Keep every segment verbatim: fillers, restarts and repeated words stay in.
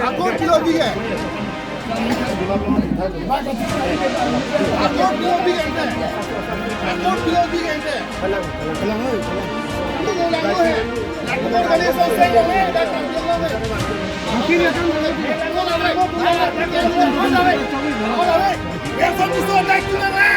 Akor kilo bige. Akor kilo bige ente. Akor kilo bige ente. Ini ulang lo he. Akor kali selesai lo he. Yang satu so naik tu lah.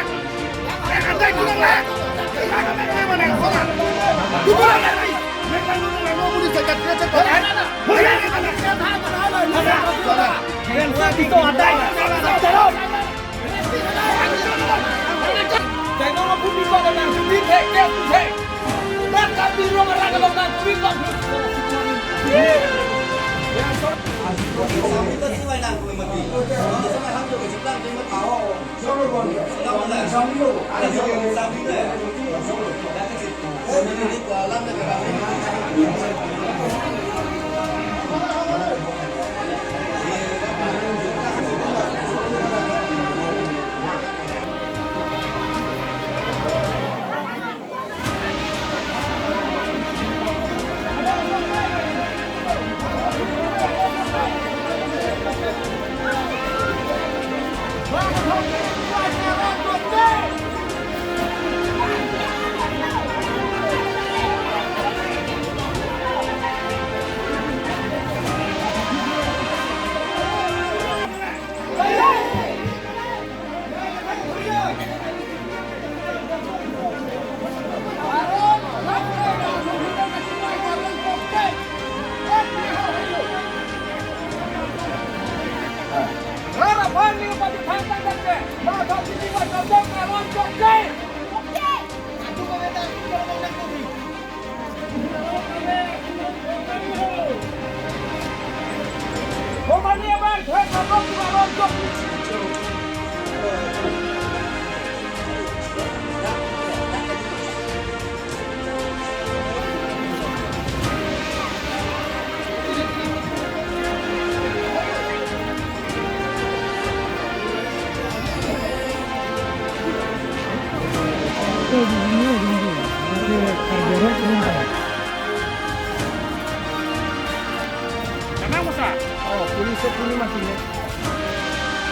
Kenapa, Sa? Oh, police itu ni masih ya.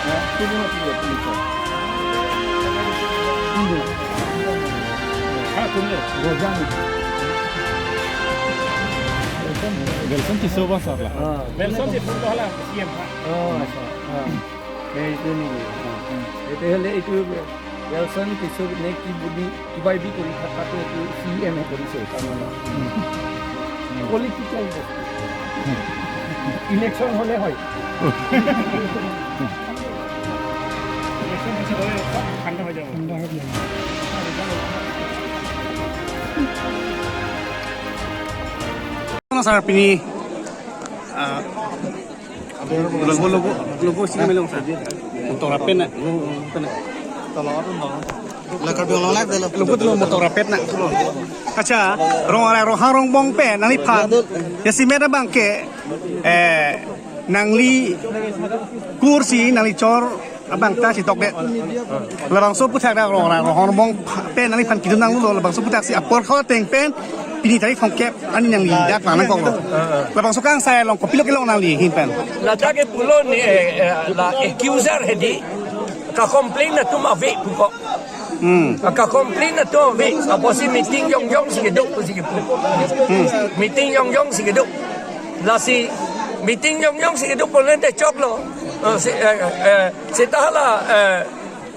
Ya, itu ni masih ya, police. Ini. Ha, itu ni. Rojan. Welson Tisso bang sar la. Ah. Welson Tisso bang la C M ha. Oh, asa. Ah. Ya, itu ni. Ah. Itu hele itu Welson Tisso ne ki budi, kibai bi kori thak thak ne ki C M he kori se. Political. Election hole hoy. Election hole hoy, ঠান্ডা হয়ে যাবে। ঠান্ডা হয়ে যাবে। Sir, pini, ah, Logo, logo, logo sini melong sa. Motor apet na. Logo tu motor apet na. Accha, rong arai rohang rongbong pen nangliphan. Ya si meda bang ke, eh, nangli kursi, nangli chor, abang ta si tok de. Labangso aputhak dak rong arai rohang rongbong pen nangliphan kedun nanglo, labangso aputhak si apor kho ateng pen pini tarik thomkep ani nangli dak nangkoklo. Labangso kangsai along kopilo kelong nangli ahin pen? Ladak ke pulo ni, eh, eh, la accuser hedi. Kacomplain atum ave pu ko. Hmm. Kacomplain atum ave. Apotsi meeting jongjong si kedo pusi kepu. Hmm. Meeting jongjong si kedo. Lasi meeting jongjong si kedo pu lente choklo. Eh, si, eh, eh, seta hala, eh,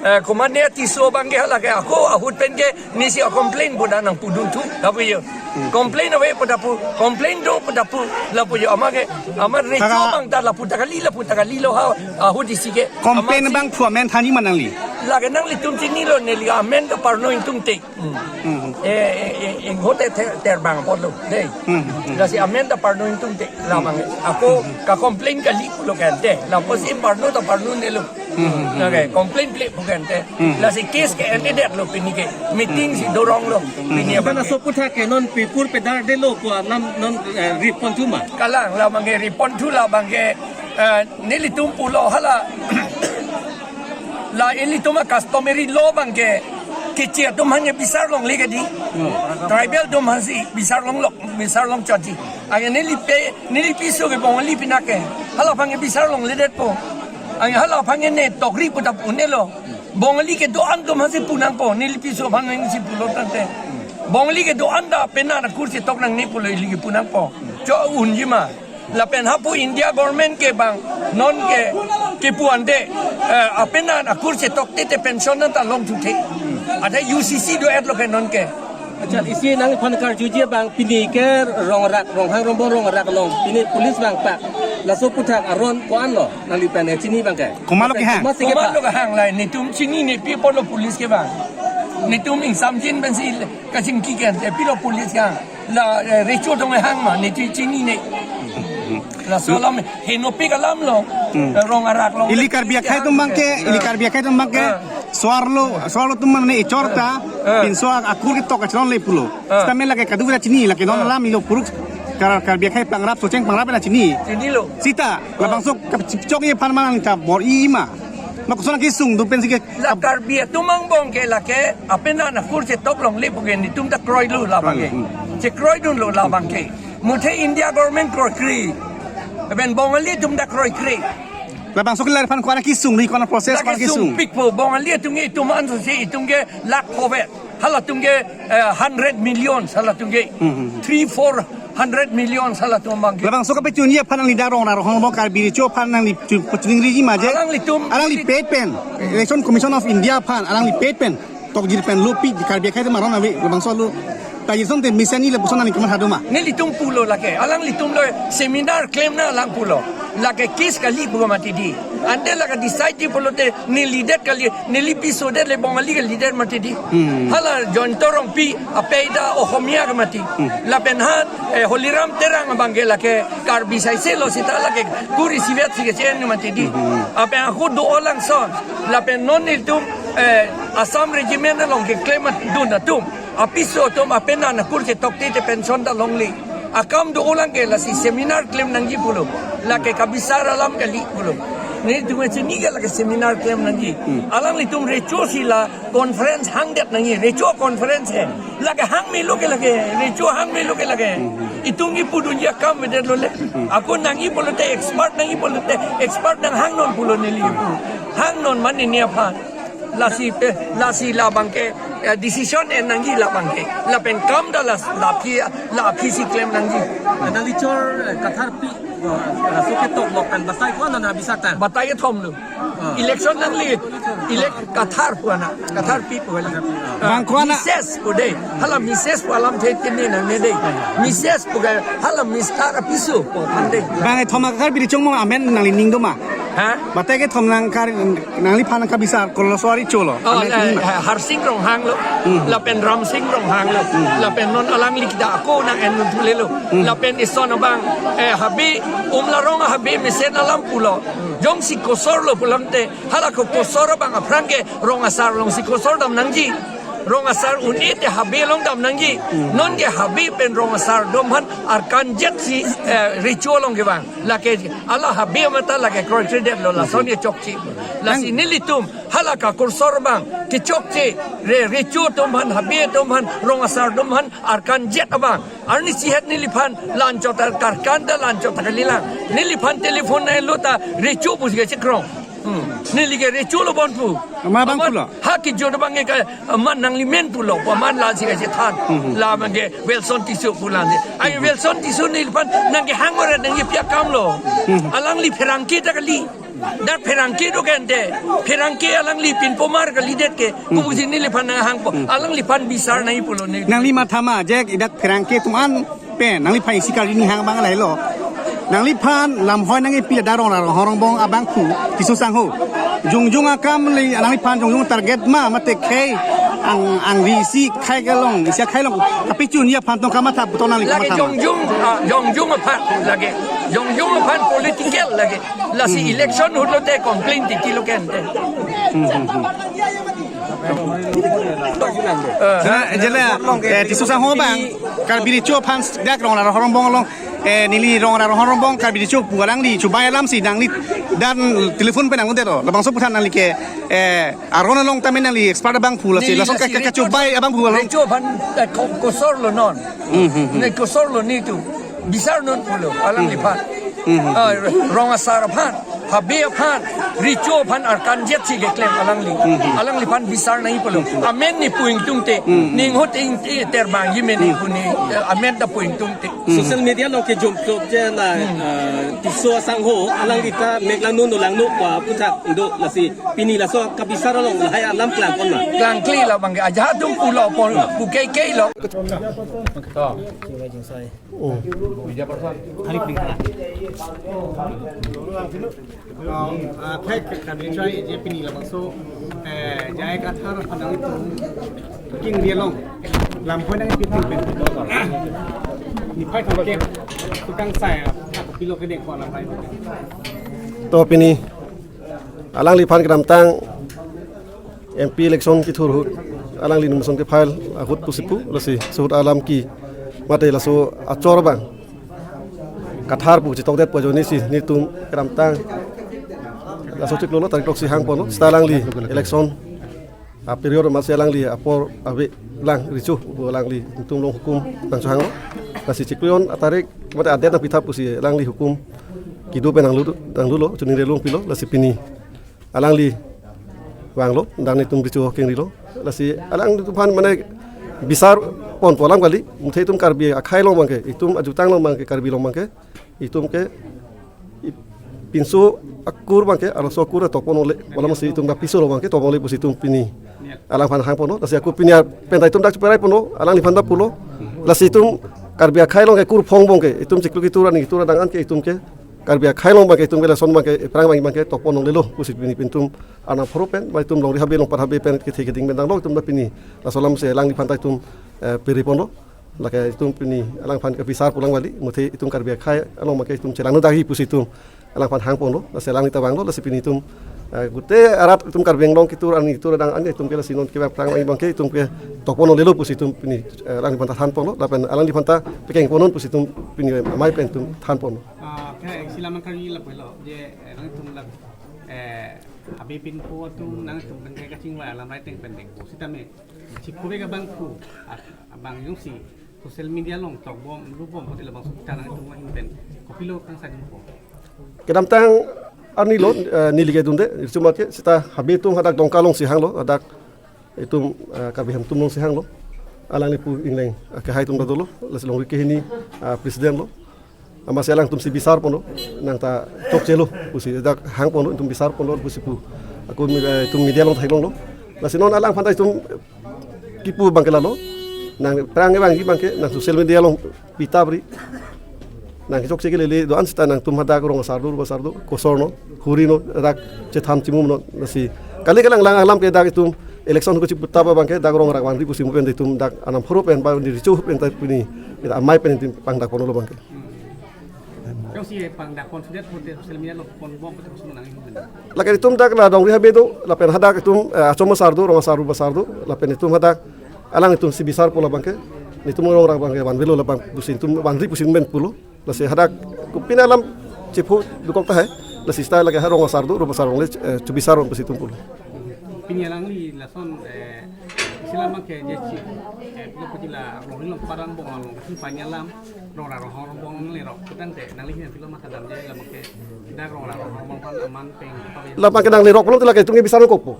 eh, komatne Tisso abang ke hala ke ako ahut pen ke nesi acomplain pu dak nangpudun thu, lapu jo. Hmm. Complain ave pu dak pu, complain do pu dak pu, lapu jo. Amat ke, amat recho Kaka- abang ta lapu ta kali, lapu ta kalilo ha, ahut isi ke. Complain Amatsi abang thu amen thanji ma nangli? Lake nanglitum chinilo, neli amen ta parno ingtungte. Hmm. Hmm. Eh, eh, eh, inghote ter, terbang apotlo, dei. Hmm, hmm. Lasi amen ta parno ingtungte, labang. Ako kacomplain kali pulo kante. Lapusi parno ta parno nelo. Okay, complaint plek pu ke ante. Lasi case ke-endedetlo pini ke. Meeting si doronglo. Pini apa? Karena sopu thak ke non pipur pedar delo pu alam non, eh, riponthu ma. Kalang labang ke riponthu labang ke, eh, nelitum pulo hala. La ilitum a-customary law abang ke, keche atum hanya bisar longle ke di. Tribal atum hasi bisar longlo, bisar longchotji. Anke nelipe, nelipiso ke Bongali pinak ke. Hala abang ke bisar longledetpo. Anke hala abang ke ne tokri pu ta pu-unlo. Bongali kedo-an atum hasi pu nangpo, nelipiso abang ke si pulo tangte. Bongali kedo-an ta penang akur chetok nangne pulo ili ke pu nangpo. Cho-unji ma. Lapen hapu India government ke bang non ke, kepu ante, eh, apenang akur chetok tete pension nang ta longthu the. Ada U C C do-etlo ke non ke. Acha, isi nangphan karjuji abang pini ke Rongrak, Ronghang Rongbong Rongrak along. Pini police abang pak. Laso aputhak aron ko-anlo nanglipen chini abang ke. Komatlo kehang? Komatlo kehang? Komatlo kehang la, netum chinine, pi apotlo police ke bang. Netum ingsamjin pensi kachingki ke ante, pilo police ke hang. La, eh, recho atum hang ma, neti chinine. Laso alam, henopik alamlo. Hmm. Eh, Rongrak along. Ili Karbi akhei atum abang ke, ili Karbi akhei atum abang ke, ah, suarlo, suarlo atum mane echor ta, ah, pinso akur ketok kachelongle pulo. Ah. Sitame lake kadokave ta chini, lake non, ah, alam ilo puruk, Kar-, Karbi akhei pangrap, Socheng pangrap ta chini. Chinilo. Sita, ah, labangso kachipchok-ji aphan mane ta bor-i ma. Ma koson kesung do pensi ke. La Karbi atum angbong ke lake apenang akur chetok longle pu ke netum ta kroilo labang ke. Hmm. Chekroidunlo labang ke. Muthe India government kroikre. Lapen Bongali atum ta kroikre. Labangso ke lariphan ko-an kesung ri, ko-an process, la ko-an kesung? Kesung pikpo, Bongali atum ke itum anso si itum ke lakh phovet. Halatum ke, eh, hundred million halatum ke. Hmm, hmm, hmm. Three, four hundred million halatum abang ke. Labangso kapachunji aphan nangli dak Rongrak Ronghang Rongbong Karbi Recho aphan nangli chu-, pachuning riji ma je. Alanglitum. Alangli pet pen. Election Commission of India aphan alangli pet pen. Tokjir pen lo pi Karbi akhei atum aron ave labangso lo. Tajir song te mesen-i lapuson nangli kamatha do ma. Nelitum pulo lake. Alanglitum lo seminar klemnang alang pulo. Lake case kali pu mati di. Ante lake decide-ji pulote nelidet kali, nelipisodet le Bongali kalidet mati di. Hmm. Hala Jayanta Rongpi apei ta Ohomia ke mati. Hmm. Lapen ha, eh, Holiram Terang abang ke lake Karbi saiselo sita lake kur isivet si kechen mati di. Hmm. Lapen ako do-o langson. Lapen non nelitum, eh, Assam Regiment along keklem dun atum. Apiso atum apenang akur chetok tete pension ta longle. Akam do-o lang ke lasi seminar klem nangji pulo. Lake kabisar alam kali pulo. Netum chini ke lake seminar klem nangji. Hmm. Alanglitum recho si la conference hangdet nangji. Recho conference he. Lake hang melo ke lake. Recho hang melo ke lake. Hmm. Itum kipudunji akam avedetlo le. Hmm. Ako nangji pulote expert nangji pulote expert nanghang non pulo neli pu. Hang non mane ne aphan. Lasi pe, lasi labang ke, eh, decision en nangji labang ke. Lapen kam ta las, la aphi, la aphi si klem nangji. Nangli chor, eh, Kathar pi, eh, laso ketok lok kan batai ko-an nang bisa ta? Batai kethom lo. Ah. Election nangli, elec-, Kathar pu ana, Kathar pi pu ana. Kathar pi, ah. Ah, bang ko-an na? Mises pu de, hala Mises pu alamthe tini nangne de. Mises pu ke, hala Mister apiso pu aphan de. Bang kethom Karbi Recho angbong amen nangli ning do ma? Ha? Batai kethom nang Kar-, nangliphan kabisar koloso ari cholo. Oh, amen la, nima. Ha-, Harsing Ronghang lo. Hmm. Lapen Ramsing Ronghang lo. Hmm. Lapen non alangli kita ako nang en nun thule lo. Hmm. Lapen ison abang, eh, habe, Umlarong habe mesen alam pulo. Jongsi kosor lo pulote, hala ko kosor abang aphrang ke Rong Asar along si kosor dam nangji. Rong Asar un-e te habe along dam nangji. Hmm. Non ke habe pen Rong Asar atum aphan arkan jet si, eh, Recho along kevang. Lake hala habe mata lake kroikredetlo lason ke chokche. Lasi nang- nelitum hala ka kosor abang kechokche, re, Recho atum aphan, habe atum aphan, Rong Asar atum aphan arkan jet abang. Arnisi het neliphan la-anchot ta karkan ta la-anchot ta kalilang. Neliphan telephone nanglo ta Recho pusi kechekrong. Hmm. Neli ke Recho lo bon pu. Ma bang pulo? Ha kejut abang ke ka, man nangli men pulo. Paman la si kachethan. Hmm. La abang ke Welson Tisso pu la ne. Ai Welson Tisso neliphan nangkehang ore nangji pi akam lo. Hmm. Alangli pherangke ta kali. Dak pherangke do ke ante. Pherangke alangli pinpomar kalidet ke. Hmm. Kopusi neliphan nanghangpo. Hmm. Alangliphan bisar nangji pulo ne. Nangli matha ma je dak pherangke atum an pen, nangliphan isi kali ning hang abang lahelo. Nangliphan lamhoi nangkepi ladak Rongrak Ronghang Rongbong abangphu, Tisso sangho. Jongjong akam le alangliphan jongjong target ma mate khei ang angri isi khei kelong isi khei long kapichun ya aphan tong kamatha puton nangli Lagi kamatha ma. Jongjong, ah, jongjong aphan lagi. Jongjong aphan political lagi. Lasi election ahut lote complain titi lo kente. Jela, jela, eh, Tisso sangho abang, Karbi Recho aphan dak Rongrar Horong Bong along, eh, neli Rongrar Horong Bong Karbi Recho pu alangli chubai alam si nangli dan telephone pen nangdun detlo. Labangso aphuthak nangli ke, eh, aron along tame nangli expert abang pu lasi. Neli laso lasi ka, ka, Recho kachubai abang pu along. Recho aphan, eh, ko-, kosor lo non. Hmm, hmm, hmm. Ne kosor lo netum. Bisar non pulo alangliphan. Hmm. Ah, Rong Asar aphan, Habe aphan, Recho aphan arkan jet si keklem alangli. Hmm. Alangliphan bisar nangji pulo. Amen ne pu ingtungte. Hmm. Ning ahut ingti terbang ji mene Hmm. pu ne, eh, amen ta pu ingtungte. Hmm. Social media along kejom jom je la, Hmm. eh, Tisso asangho, alangli ta mek langno no langno pa puthak do lasi pini laso kabisar along lahai alam klangpon ma. Klangkle lo abang ke aja atum pulo pon, pu kei kei lo. Oh. Hari pingkha. Oh, ah, thek kami chai je pini labangso, eh, J I Kathar aphan nangtum kengri along. Lam pon nangpi pen. Niphai thomkep. Tukang sai, ah, pilo kedeng ko lam pai. To pini alangliphan kedamtang M P election kethur ahut, alangli nomination ke-file ahut pusi pu, lasi laso ahut alam ke mate laso achor abang Kathar pu chetokdet pu ajoine si netum kedamtang laso chiklo lo tarik throksi hangponlo, seta alangli election a-period amatsi alangli apor ave lang Recho pu alangli netum along hukum nangchohanglo. Lasi chiklo atarik mate adet nangpitha pusi alangli hukum kedo pen nanglu, nanglulo, chuning relung pilo, lasi pini alangli vanglo, dak netum Recho kengrilo. Lasi alangtum aphan mane bisar ponpo alam kali, muthe itum Karbi akhei along abang ke, itum ajutang along abang ke, Karbi along abang ke, itum ke, i-, pinso akur abang ke, arloso akur tokpon ole, wala masi itum kapiso along abang ke tokpon ole pusi itum pini alangphan hangponlo. Lasi ako pini pen ta itum dak cheperai ponlo, alangliphan ta pulo. Lasi itum Karbi akhei along ke kurphong abang ke, itum chiklo ketur ani ketur adang an ke itum ke Karbi akhei along abang ke itum ke lason abang ke aphrang abang abang ke tokpon longlelo pusi pini pintum Arnam pharo pen, ba itum Longri Habe Longpat Habe pen kethe keding pen tanglo itum ta pini laso alam si alangliphan ta itum, eh, piri ponlo. Lake itum pini alangphan kabisar pu alam kali, muthe itum Karbi akhei along abang ke itum chelangno dakji pusi itum alangphan hangponlo, lasi alangli ta vanglo, lasi pini itum, eh, gute arat itum Karbi Anglong ketur ani ketur adang an itum ke lasi non ke aphrang abang abang ke itum ke tokpon longlelo pusi itum pini, eh, alangliphan ta thanponlo, lapen alangliphan ta pekeng ponnon pusi itum pini amei pen itum thanponlo. Ah, khe isi alam kari lapulo, je, eh, nangtum la, eh, Habe pinpo atum nangtum pen ke kachingvai alam rai teng pen dengpo. Sitame, chiklo ke abang pu, ah, abang jongsi social media along tokbom, lubom, hotel abang sukta nangtum ahin pen kopilo kangsai dunpo. Kedamtang arni lo, eh, neli kedunde, irchumat ke, seta Habe atum hadak Dongka along si hanglo, hadak itum, eh, Karbi Hem atum along si hanglo. Alangli pu ingleng, eh, kehai atum ta dolo, lasi Longri kehini, eh, president lo. Amatsi alangtum si bisar ponlo, nang ta chokchelo pusi dak hangponlo, itum bisar ponlo pusi pu. Ako, eh, itum media along theklonglo. Lasi non alangphan ta itum kipu abang ke lalo. Nang aphrang abang ke abang ke, nang social media along pita pri. Nang kechokche kelele do-an seta nangtum hadak Rong Asar do, Rup Asar do, kosor non, huri non, dak chethan chimum non, lasi. Kali kalang lang alam ke dak itum election ko chiputa abang ke dak Rongrak vanri pusi mo pen itum dak Arnam pharo pen ba di Recho pen ta pini, kita amei pen itum pangdakponlo abang ke. Jongsi pangdakpon sudah pute social media along ponbom pute sudah nang itum. Lake itum dak la Longri Habe do, lapen hadak itum, eh, Achom Asar do, Rong Asar Rup Asar do, lapen itum hadak alanglitum si bisar ponlo abang ke, netum Rongrak abang ke vanvelo labang pusi itum vanri pusi men pulo. Lasi hadak kopine alam chepho dokok tahai. Lasi seta lake ha Rong Asar do, Rup Asar along le, eh, chubisar abang pusi itum pulo. Pini alangli lason, eh, isi alam ke je chi, eh, pilo putila Longri Longpat Arong Bong along, kachin panya alam, Rongrar Horong Bong lerok, kutang te, nangli hin pilo matha dam je alam ke, dak Rongrar Horong Bong aphan aman pen, apa ya? Labang ke nanglerok pulote lake itum ke bisar nangkokpo.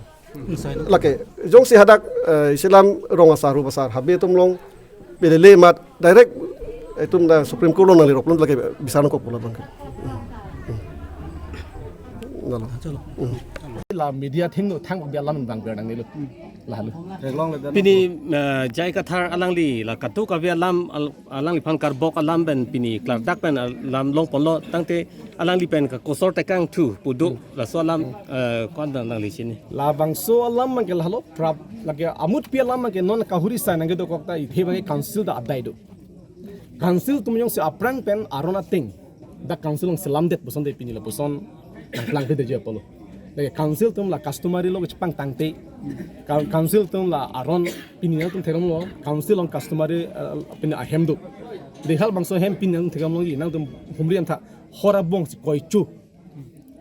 Lake, jongsi hadak, eh, isi alam Rong Asar, Rup Asar, Habe atum along, pelele mat, direct, itum ta Supreme Court along nanglerok pulote lake bisar nangkokpo labang ke. Hmm. Nalo. Chalo. Hmm. La media thengno thang bi alam bang ber nangnelo. Lahelo. Theklong le dan. Pini, eh, J I Kathar alangli la kadokave alam al-, alangliphan karbok alam pen pini klardak pen alam longponlo tangte alangli pen ka kosor tekang thu pu do laso alam, eh, ko-an alangli chini. Labangso alam abangke lahelo prap lake amutpi alam abangke non kahuri sai nangkedokok ta ithe abangke council ta adai do. Council atum jongsi aphrang pen aron ateng dak council along selamdet pusonte pini lapuson nangklangkledet ji apotlo. Lake council atum la customary law kachepangtangte. Coun-, council atum la aron pini nangtum theklonglo, council along customary, eh, pini ahem do. Dei halabangso ahem pini nangtum theklonglo, nangtum humri antha hor abong si koichu.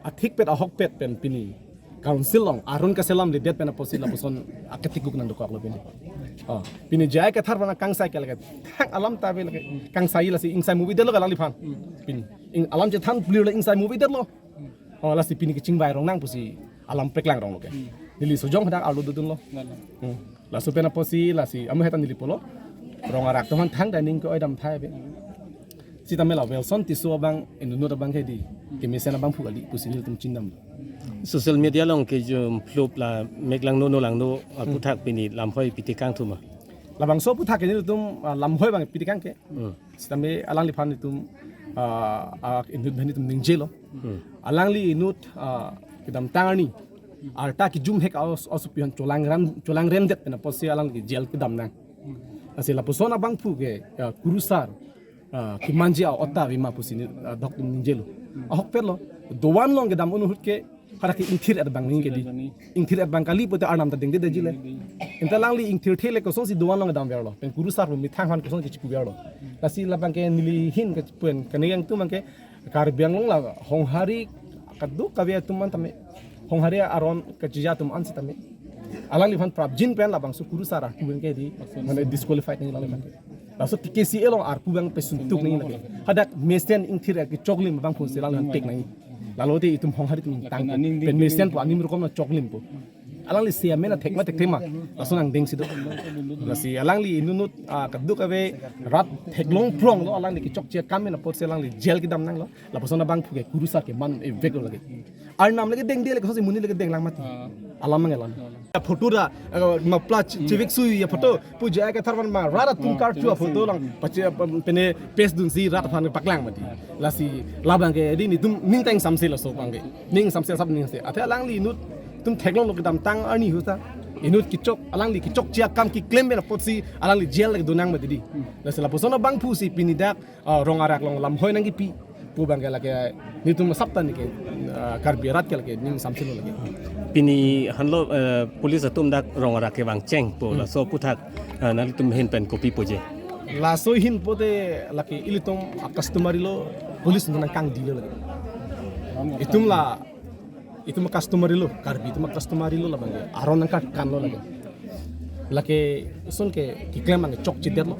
Athikpet ahokpet pen pini council along aron kaselamledet pen apotsi lapuson aketikuk nangdokoklo pini. Oh, pini J I Kathar aphan kangsai ke lake thang alam ta ave lake kangsai lasi ingsai muvidetlo alangliphan. Pini ing alam chethan plir le ingsai muvidetlo. Oh, lasi pini kachingvai rong nang pusi alam paklang ronglo ke. Neli sojong hadak arlo dodunlo. Hmm. Laso pen apotsi lasi amu heta neli pulo. Rong arak atum aphan thang dining ke-oi damthai ave. Sitame la Welson Tisso abang inut abang ke dei kemesen abangphu kali pusi nelitum chindam. Social media along kejum phlup la meklangno nolangno aputhak pini lamhoi pi tekang thu ma? Labangso aputhak ke nelitum, ah, lamhoi abang pi tekang ke. Hmm. Sitame alangliphan itum, ah, ah, inut abang itum ningjelo. Hmm. Alangli inut, ah, kedamtang arni arta kejumhek aos, aosopi aphan cholangrem, cholangremdet pen apotsi alangli jail kedam nang. Lasi lapuson abangphu ke, ya, kurusar, ah, kemanji a-ota avema pusi ni, ah, doktum ningjelo. Ahokpetlo, dovan along kedam un ahut ke, hadak ke ingthir-et abang nangji ke dei. Ingthir-et abang kali pute arnam ta dengdedetji le. Anta alangli ingthirthe le kosonsi dovan along kedamverlo. Pen kurusar pu methang aphan kosonsi chipuverlo. Lasi labang ke neli ahin ke pen kaningje atum abang ke Karbi Anglong la honghari kadokave atum an tame honghari aron kachija atum an sitame alangliphan prapjin pen labangso kurusar arpu abang ke dei mane disqualified nangji alangliphan. Laso K K C A along arpu abang pesuntuk nangji lake. Hadak mesen ingthir kechoklim abangphu si alangliphan pek nangji. Lalote itum honghari atum tang pen mesen pu anim rokom nangchoklimpo. Alangli si amen athek ma thekthe ma. Laso nangdengsi do. Lasi alangli inut, ah, kadokave rat theklong pronglo alangli kechokche akam pen apotsi alangli jail kedam nanglo. Lapuson abangphu ke kurusar keman-e veklo lake. Arnam lake dengde le kosonsi monit lake denglang mati. Ah. Alam abang alam. Ya photo ra, eh, mapla chi-, chivik sui ya photo. Pu J I Kathar aphan ma rat atum karchu a-photo lang. Pache, eh, pene pes dunsi rat aphan paklang mati. Lasi labang ke dei nelitum ning tang samse laso abang ke. Ning samse sab ning se. Athe alangli inut atum theklonglo kedamtang arni ahut ta. Inut kechok, alangli kechokche akam keklem pen apotsi alangli jail lake donang mati dei. Lasi lapuson abangphu si pini dak, ah, rong arak along lamhoi nangkipi pu abang ke lake nelitum sapta ni ke, ah, Karbi arat ke lake ning samselo lake. Pini henlo, eh, police atum dak rong arak kevang chengpo laso aputhak, eh, nanglitum ahin pen kopi poje? Laso ahin pute lake ilitum a-customary law police nangkangdilo lake. Itum la itum a-customary law, Karbi atum a-customary law labang ke aron nangkarkanlo lake. Lake ison ke keklem abang chokchedetlo.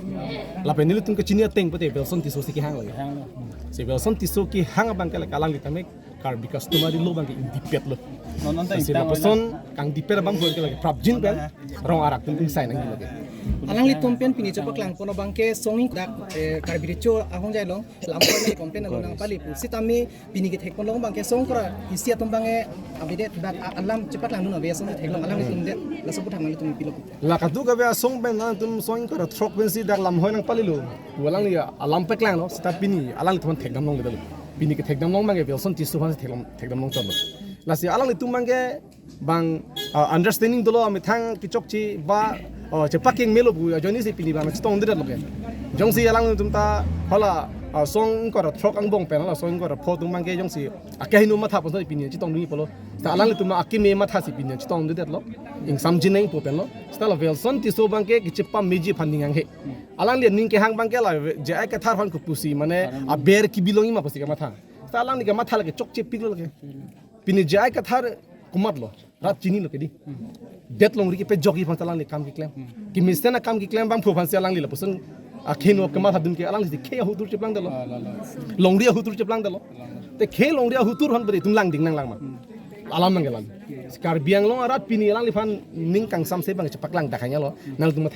Lapen nelitum kachini ateng pute Welson Tisso si kehang lake. Si Welson Tisso kehang abang ke lake alangli tame Karbi customary law abang ke ingdipetlo. Non non ta si ingtang lapuson kangdipet abangphu ke lake prapjin pen rong arak atum ingsai nangji lake. Alanglitum pen pini chepaklangpon abang ke song dak, eh, Karbi Recho ahongjai along lamhoi nangji pen pen along nangpali pu. Sitame pini kethekponlong abang ke song ingkoi ra isi atum abang ke avedet dak a-, alam chepaklangdun ave asong theklong alanglitum det laso aputhak nanglitum pilo. La kadokave asong pen nangtum song ingkoi ra throk pensi dak lamhoi nangpalilo. Pu alangli alam paklanglo seta pini alanglitum aphan thekdam longledetlo. Pini kethekdam long abang ke Welson Tisso aphan thekdam, thekdam longchotlo. Lasi alanglitum abang ke bang, ah, understanding dolo amethang kechokche ba, ah, chepakeng melo pu ajoine si pini abang chetongdedetlo ke. Jongsi alangtum ta hala, ah, song ingkoi ra throk angbong pen hala song ingkoi ra pho atum abang ke jongsi akehingno matha ponsi pini chetongdunji apotlo. Ta alanglitum akeme matha si pini chetongdedetlo. Ingsamjin nangpo penlo. Seta la Welson Tisso abang ke kechepameji aphan ning hanghe. Alangli aning kehang abang ke la J I Kathar aphan kopusi mane aber kebi longji ma pusi kematha. Seta alangli kematha lake chokchepiklo lake. Pini J I Kathar komatlo. Rat chinilo ke dei. Det longri kepejokji aphan alangli akam keklem. Kemesen akam keklem abangphu aphansi alangli lapuson akehingno kemathadun ke alangli si khei ahutur cheplangdetlo. Longri ahutur cheplangdetlo. Te khei longri ahutur aphan pute itum langding nanglang ma. Alam abang ke alam. Karbi Anglong arat pini alangliphan ning kangsamse abang chepaklang dak hanya lo. Nangtum